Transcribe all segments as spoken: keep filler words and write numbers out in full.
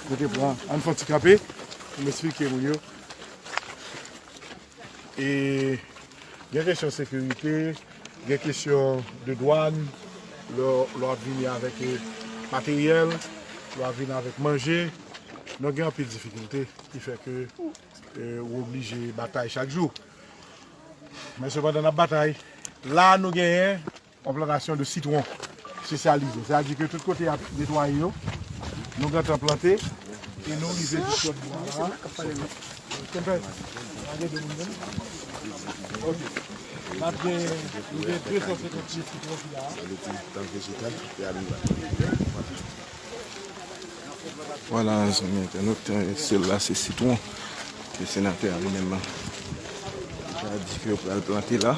Yo te pran, ann fè yon ti kanpe pou m esplike moun yo. E gen kesyon sekirite, gen kesyon de dwàn, lè, lè w ap vini avèk, eh, materyèl, lè w ap vini avèk manje. Donk, gen anpil difikilte ki fè ke, eh, ou oblije batay chak jou. Men sepandan, n ap batay. La, nou genyen yon plantasyon de sitwon espesyalize. Sètadi ke tout kote y ap netwaye yo, nou gentan plante e nou rive jis lòt bò a. Kenbe, pa gen de moun menm. Ok. N ap gen, nou gen de san senkant pye sitwon ki la. Vwala, zanmi entènot, sila se sitwon ke senatè a li menm li ka di ke yo pral plante la.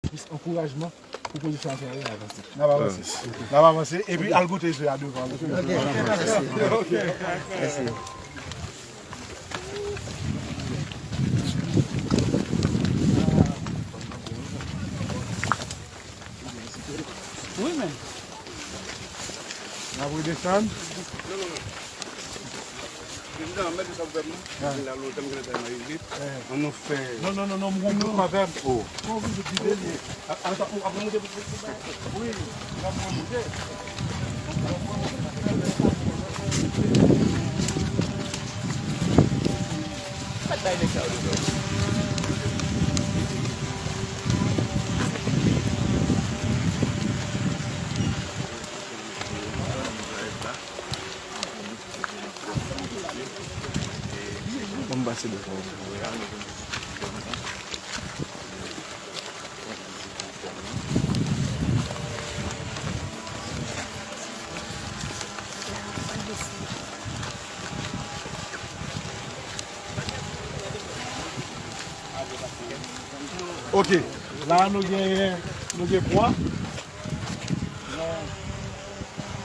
Plis ankourajman pou pozisyon sa yo avanse. N ap avanse. N ap avanse. Epi al goute je a devan. Ok. Mèsi. Wi, men. N ap redesann. Prezidan, mèt sa gouvènman. Vin la lontan, m gentan fè manje. An nou fè. Non, non, non, non, m gon gwoup avè m. Oh. Kòman w vin vide li? A, a, a, apre monte pou, pou, pou, wi, l ap monte. L ap monte. Sa k bay nèg sa yo devan? Ban m pase devan. Ok, la nou gen, nou gen pwa.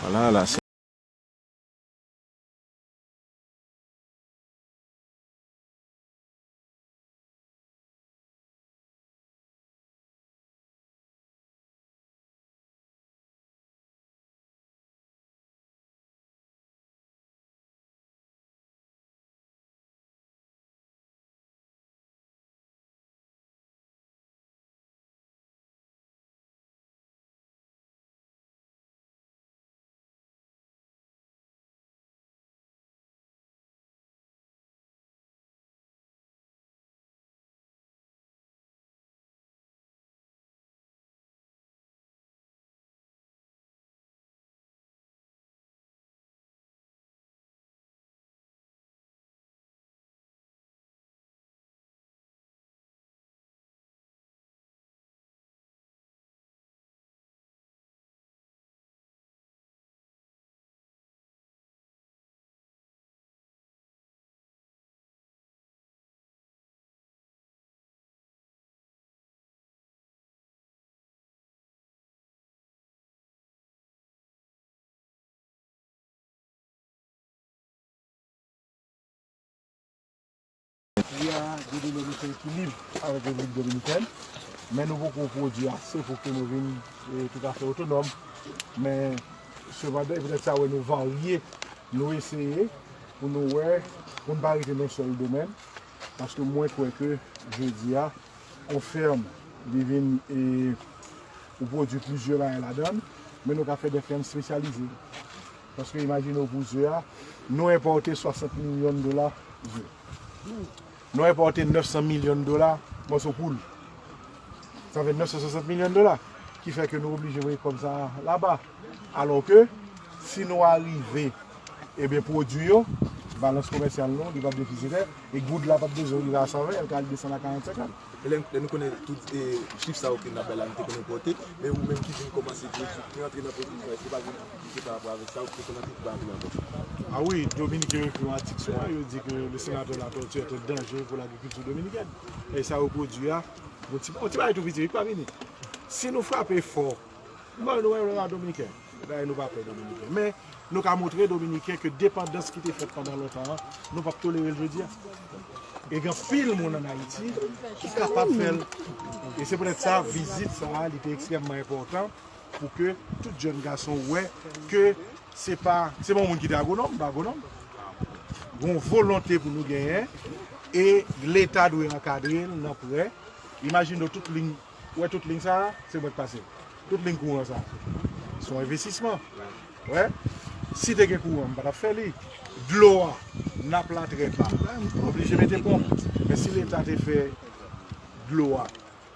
Vwala, la se Pwodui a, Dieudonné, nou fè ekilib avèk Repiblik Dominikèn, men nou poko pwodui ase pou ke nou vin, e, toutafè otonòm. Men, sepandan, e poutèt sa, wè, nou varye, nou eseye pou nou wè, pou n pa rete nan yon sèl domèn, paske mwen kwè ke jodi a, yon fèm, li vin, e, ou pwodui plizyè bagay ladan l, men nou ka fè de fèm espesyalize. Paske imajine w pou ze a, nou enpòte swasant milyon dola ze. Nou enpòte nèf san milyon dola mòso poul. Sa fè nèf san swasant milyon dola. Ki fè ke nou oblije voye kòb sa a laba. Alò ke, si nou arive, ebyen, pwodui yo, balans komèsyal nou, li p ap defisitè, e goud la p ap bezwen rive a san ven, l ka al desann a karant senkant. E lè, lè nou konnen tout, e, chif sa yo ke n ap bay la, nou te konn enpòte, men ou menm ki vin kòmanse pwodui, ki rantre nan pwodui sa, èske pa gen difikilte pa rapò avèk sa, ou te konn antre, ou pa antre ankò? Ah oui, Dominique écrit un article sur moi, yo di ke le sénateur Latortue est un danger pour l'agriculture dominicaine. E sa yo pwodui a, yon ti, yon ti bagay tou piti, wi, pa vini. Si nou frape fò, bon, nou wè, nou wè Dominiken. Dayè, nou pa pè Dominiken. Men, nou ka montre Dominiken ke depandans ki te fèt pandan lontan an, nou p ap tolere l jodi a. E gen anpil moun ann Ayiti ki kapab fè l. E se poutèt sa, vizit sa a, li te ekstrèmman enpòtan pou ke tout jèn gason wè ke se pa, se pa yon moun ki te agwonòm, pa agwonòm. Gon volonte pou nou genyen, e Leta dwe ankadre l nan prè. Imajine w tout liy Ou wè tout liy sa a, se mwen k pase l. Tout liy kouran sa a, se yon envestisman. Wè, si te gen kouran, m pa t ap fè li. Dlo a, nap la trè ba. M oblije mete ponp. Men si Leta te fè dlo a,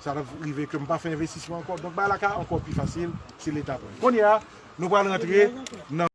sa t ap rive ke m pa fè envestisman ankò. Donk, bagay la ka ankò pi fasil si Leta pran. Kounye a, nou pral rantre nan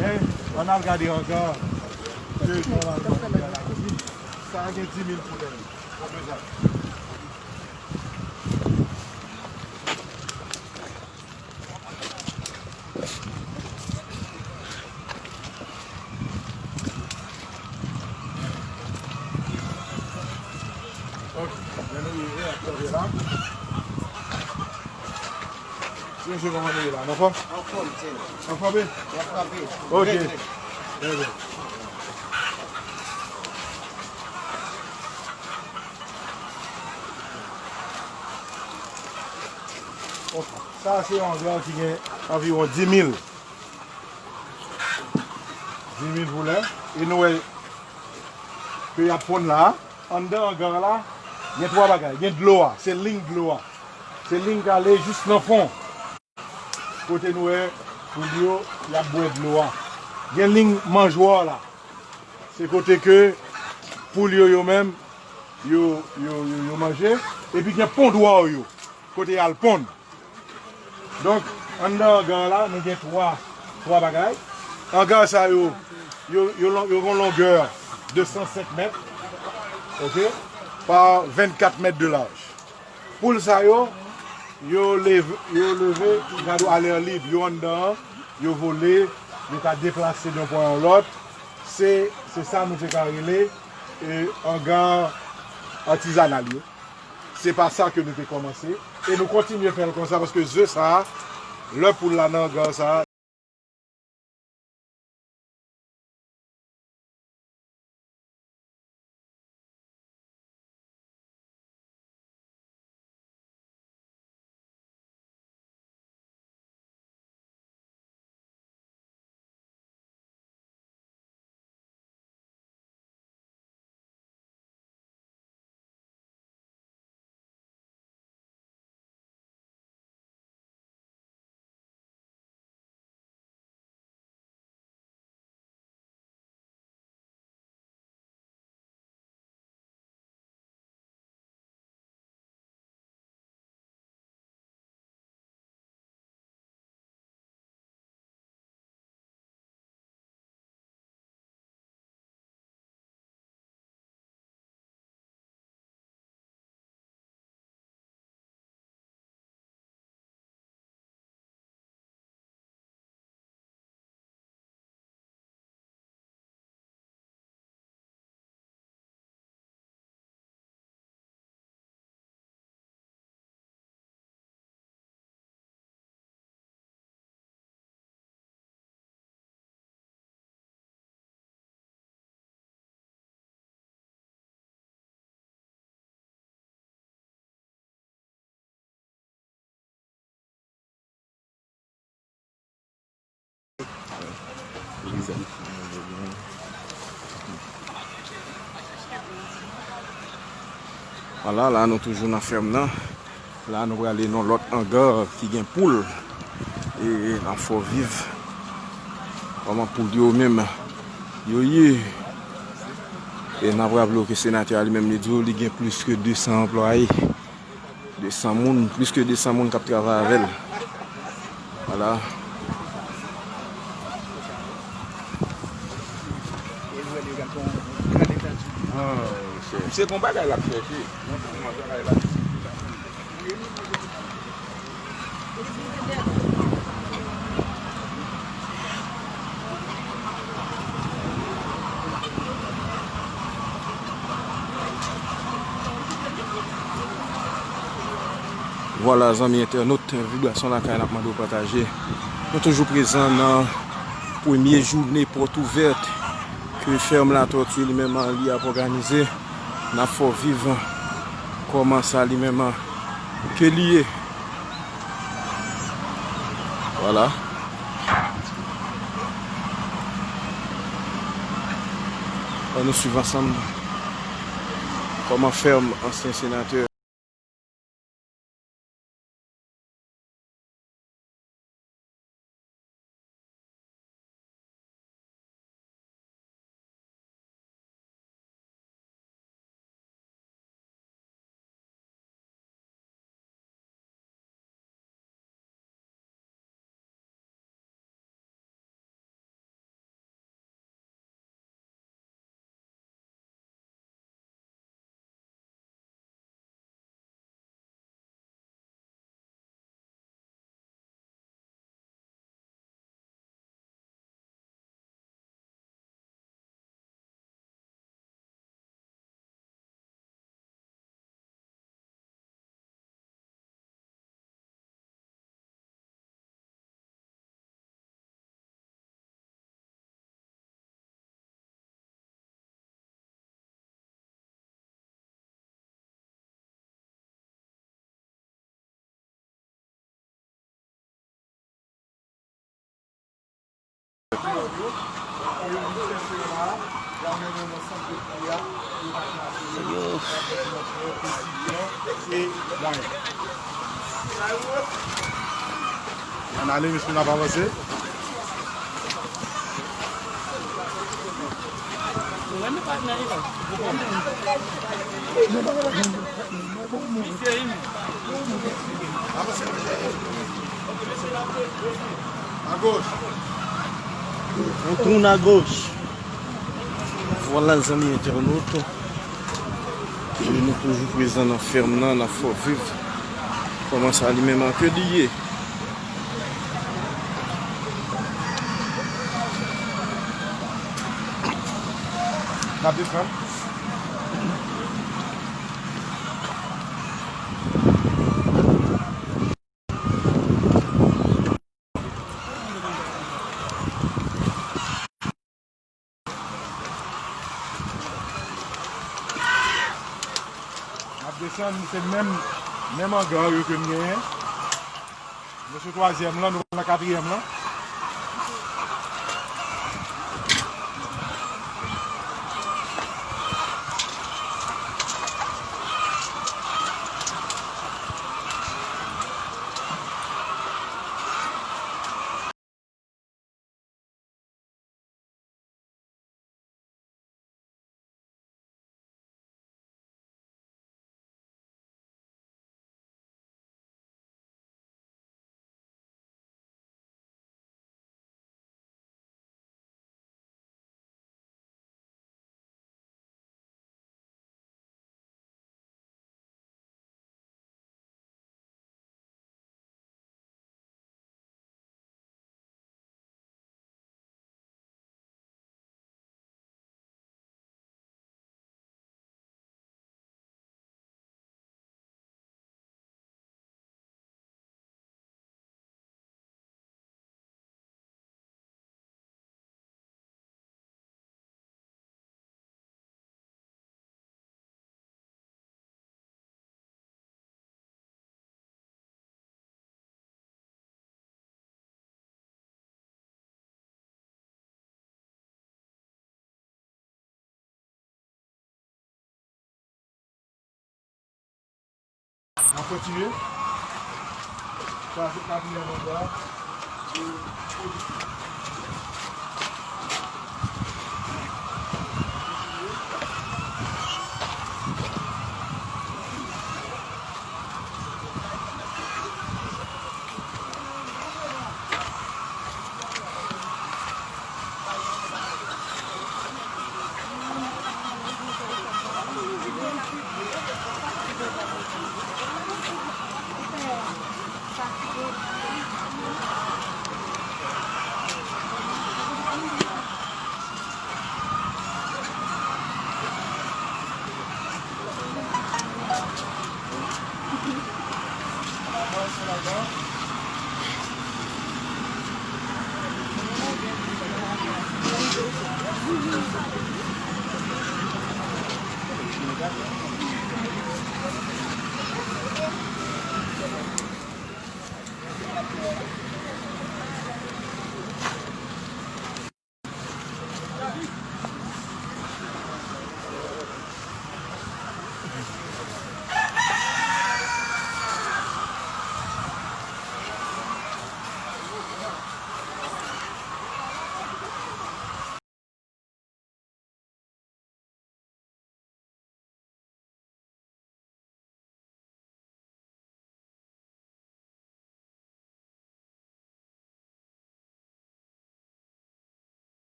Men, ann al gade anga ke nòmalman nou gen an Ayiti. Sa gen di mil poulè. Ok, men nou rive ap kanpe la. Ti mesye, kòman nou ye la? Anfòm? Anfòm, Chen. Anfòm, e? Anfòm, e. Ok. Trè, trè. Trè byen. Ok. Sa se yon anga ki gen anviwon di mil. Di mil poulè. E nou wè ke y ap ponn la. Anndan anga la, gen twa bagay. Gen dlo a. Se liy dlo a. Se liy k ale jis nan fon. Kote nou wè poul yo, y ap bwè dlo a. Gen liy manjwa la. Se kote ke poul yo, yo menm, yo, yo, yo, yo manje. Epi gen pondwa yo, kote y al ponn. Donk, anndan anga la, nou gen twa, twa bagay. Anga sa yo, yo, yo, lon- yo gen yon longè de san senk mèt, ok, pa vennkat mèt de laj. Poul sa yo, yo leve, yo leve, gade w, alè lib, yo anndan an, yo vole, yo ka deplase de yon pwen a yon lòt. Se, se sa nou te ka rele, e, anga atizanal yo. Se pa sa ke nou te kòmanse. E nou kontinye fè l konsa, paske ze sa a, lè poul la nan angar sa a, Vwala, la nou toujou nan fèm nan. La nou prale nan lòt anga ki gen poul. E n ap fè w viv kòman poul yo menm yo ye. E n ap raple w ke senatè a li menm li di w li gen plis ke de san anplwaye. De san moun, plis ke de san moun k ap travay avè l. Vwala. Ah, misye. Misye gon bagay l ap chèche. Vwala, zanmi entènot, Vibrasyon Lakay, n ap mande w pataje. Nou toujou prezan nan premye jounen pòt ouvèt ke fèm Latòti li menm li ap òganize. N ap fè w viv kòman sa li menm ke li ye. Vwala. Ann nou swiv ansanm kòman fèm ansyen senatè Ann ale, mesye, n ap avanse. Agoch. On tourne à gauche. Vwala, zanmi entènot. E nou toujou prezan nan fèm nan, n ap fè w viv kòman sa li menm ke li ye. N ap desann. Se menm, menm anga yo ke m genyen. Nou sou twazyèm lan, nou nan katriyèm lan. N ap kontinye. Sa se katriyèm anga.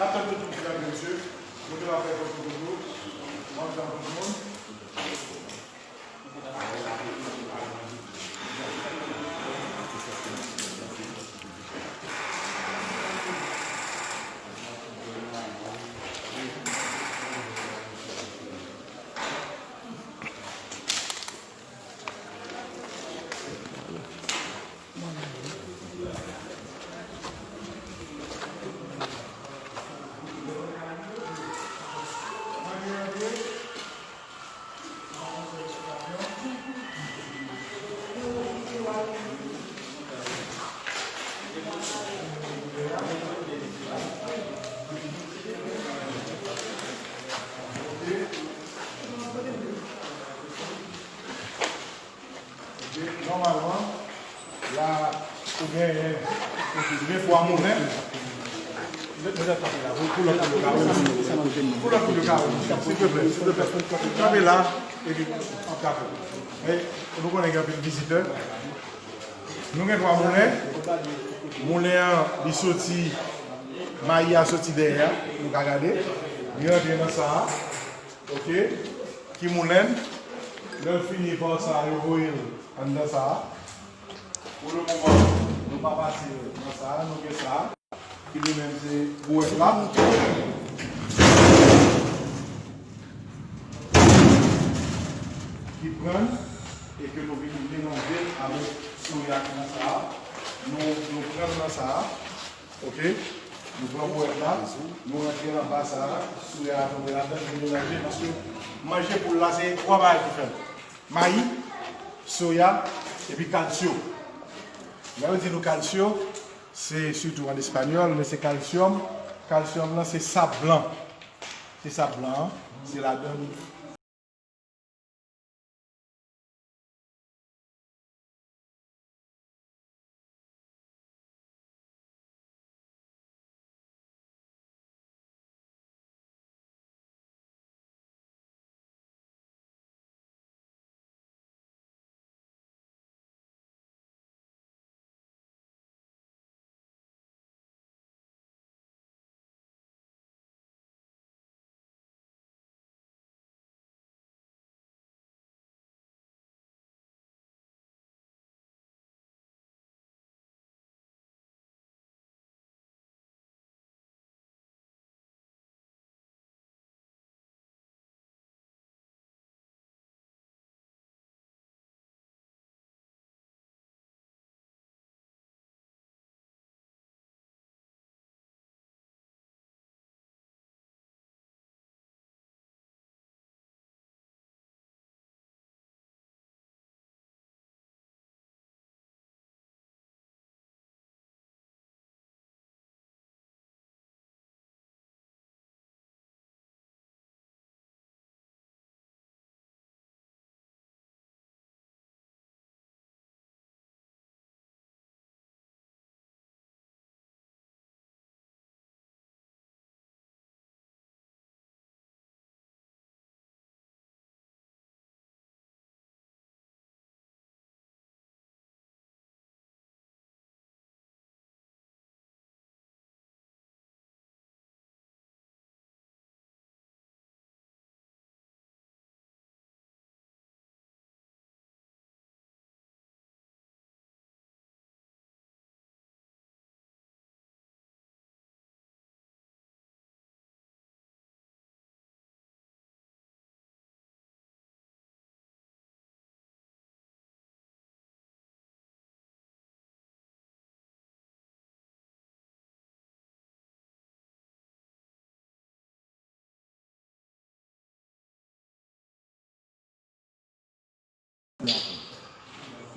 N ap tann tout moun ki la, mesye. Mwen te la fè kòb pou nou. Mwen ap tann tout moun. Nòmalman, la, ou genyen, ou genyen twa moulen. Pou lòt moun yo ka wè, pou lòt moun yo ka wè, silvouplè, silvouplè. Kanpe la, epi, an ka fè. Men, nou konnen gen anpil vizitè. Nou gen twa moulen. Moulen an, li soti, mayi a soti dèyè a, nou ka gade. Li rantre nan sa a. Ok? Ki moulen. Lè l fini pa sa, yo voye l anndan sa a. Pou le moman, nou pa pase nan sa a, nou gen sa a. Ki li menm se bouwèt la. Ki pran, e ke nou vin melanje l avèk soya ki nan sa a. Nou, nou pran nan sa a. Ok? Nou pran bouwèt la, nou rantre l anba sa a, soya a tonbe ladan, nou melanje, paske manje poul la, se twa bagay ki fè l. Mayi, soya, epi kalsyo. Lè yo di nou kalsyo, se sitou an espanyòl, men se kalsyòm. Kalsyòm lan, se sab blan. Se sab blan an, se ladan li.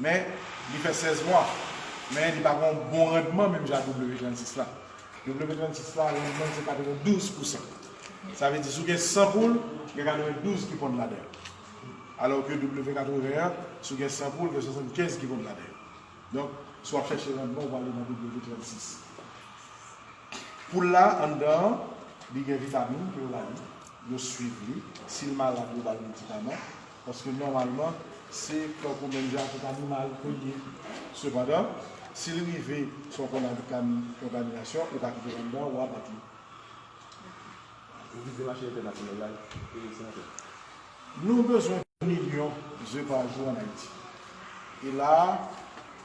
Men, li fè sèz mwa. Men, li pa gen yon bon randman, menm jan W trannsis la. W trannsis la, randman se katrevendouz pousan. Sa vle di, si w gen san poul, gen katrevendouz ki ponn ladan yo. Alò ke W katreven an, si w gen san poul, gen swasannkenz ki ponn ladan yo. Donk, si w ap chèche randman, w prale nan W trannsis. Poul la, anndan an, li gen vitamin ke yo ba li, yo swiv li. Si l malad, yo ba l medikaman. Paske nòmalman, se tankou menm jan ak tout animal ke l ye. Sepandan, si l rive se yon kontaminasyon, ou ka kite l anndan, ou abat li. Yo vize mache entènasyonal la, e senatè. Nou bezwen milyon ze pa jou ann Ayiti. E la a,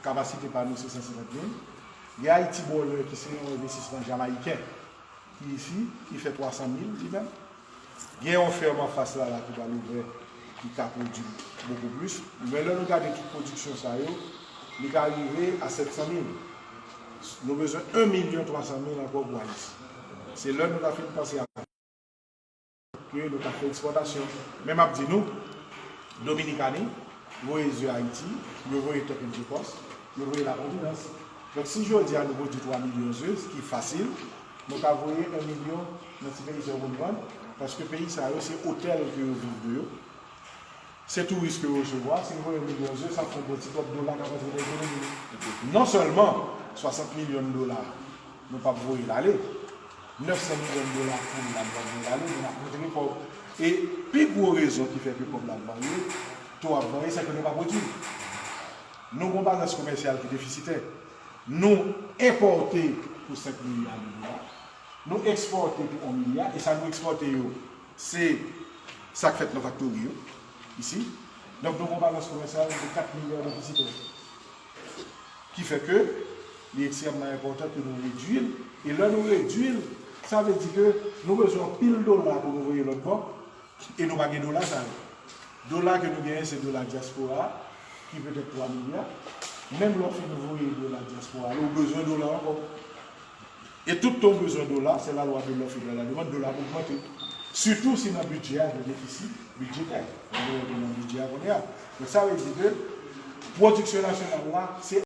kapasite pa nou se san senkant mil. Gen Haiti Broiler ki se yon envestisman jamayiken ki isi, ki fè twa san mil li menm. Gen yon fèm anfas la, la ki pral ouvè, ki ka pwodui bokou plis. Men lè nou gade tout pwodiksyon sa yo, li ka rive a sèt san mil. Nou bezwen en milyon twa san mil ankò pou Ayiti. Se lè nou ta fin panse a ke nou ta fè ekspòtasyon. Men m ap di nou, Dominikani voye ze Ayiti, yo voye Turk and Caicos, yo voye la Providence. Donk, si jodi a nou pwodui twa milyon ze, ki fasil, nou ka voye en milyon nan ti peyi sa yo pou nou vann, paske peyi sa yo, se otèl ke yo viv de yo. Se touris ke yo resevwa, si nou voye yon milyon zye, sa fè yon bon ti kòb dola k ap antre nan ekonomi nou. Non sèlman swasant milyon dola nou p ap voye l ale, nèf san milyon dola pou l la nou p ap voye l ale, men n ap rantre kòb. E pi gwo rezon ki fè ke kòb la ap varye, to ap varye, se ke nou pa pwodui. Nou gen yon balans komèsyal ki defisitè. Nou enpòte pou senk milya de dola. Nou ekspòte pou yon milya, e sa nou ekspòte yo, se sa k fèt nan faktori yo, isi. Donk, nou gen yon balans komèsyal de kat milya defisitè. Ki fè ke li ekstrèmman enpòtan ke nou redui l. E lè nou redui l, sa vle di ke nou bezwen anpil dola pou nou voye lòt bò, e nou pa gen dola sa yo. Dola ke nou genyen, se dola dyaspora a, ki petèt twa milya. Menm lè w fin voye dola dyaspora a, ou bezwen dola ankò. E tout tan w bezwen dola, se la lwa de lòf e de la demann, dola ap ogmante. Sitou si nan bidjè a gen defisi bidjetè. Nan bidjè a kounye a. Donk, sa vle di ke pwodiksyon nasyonal la, se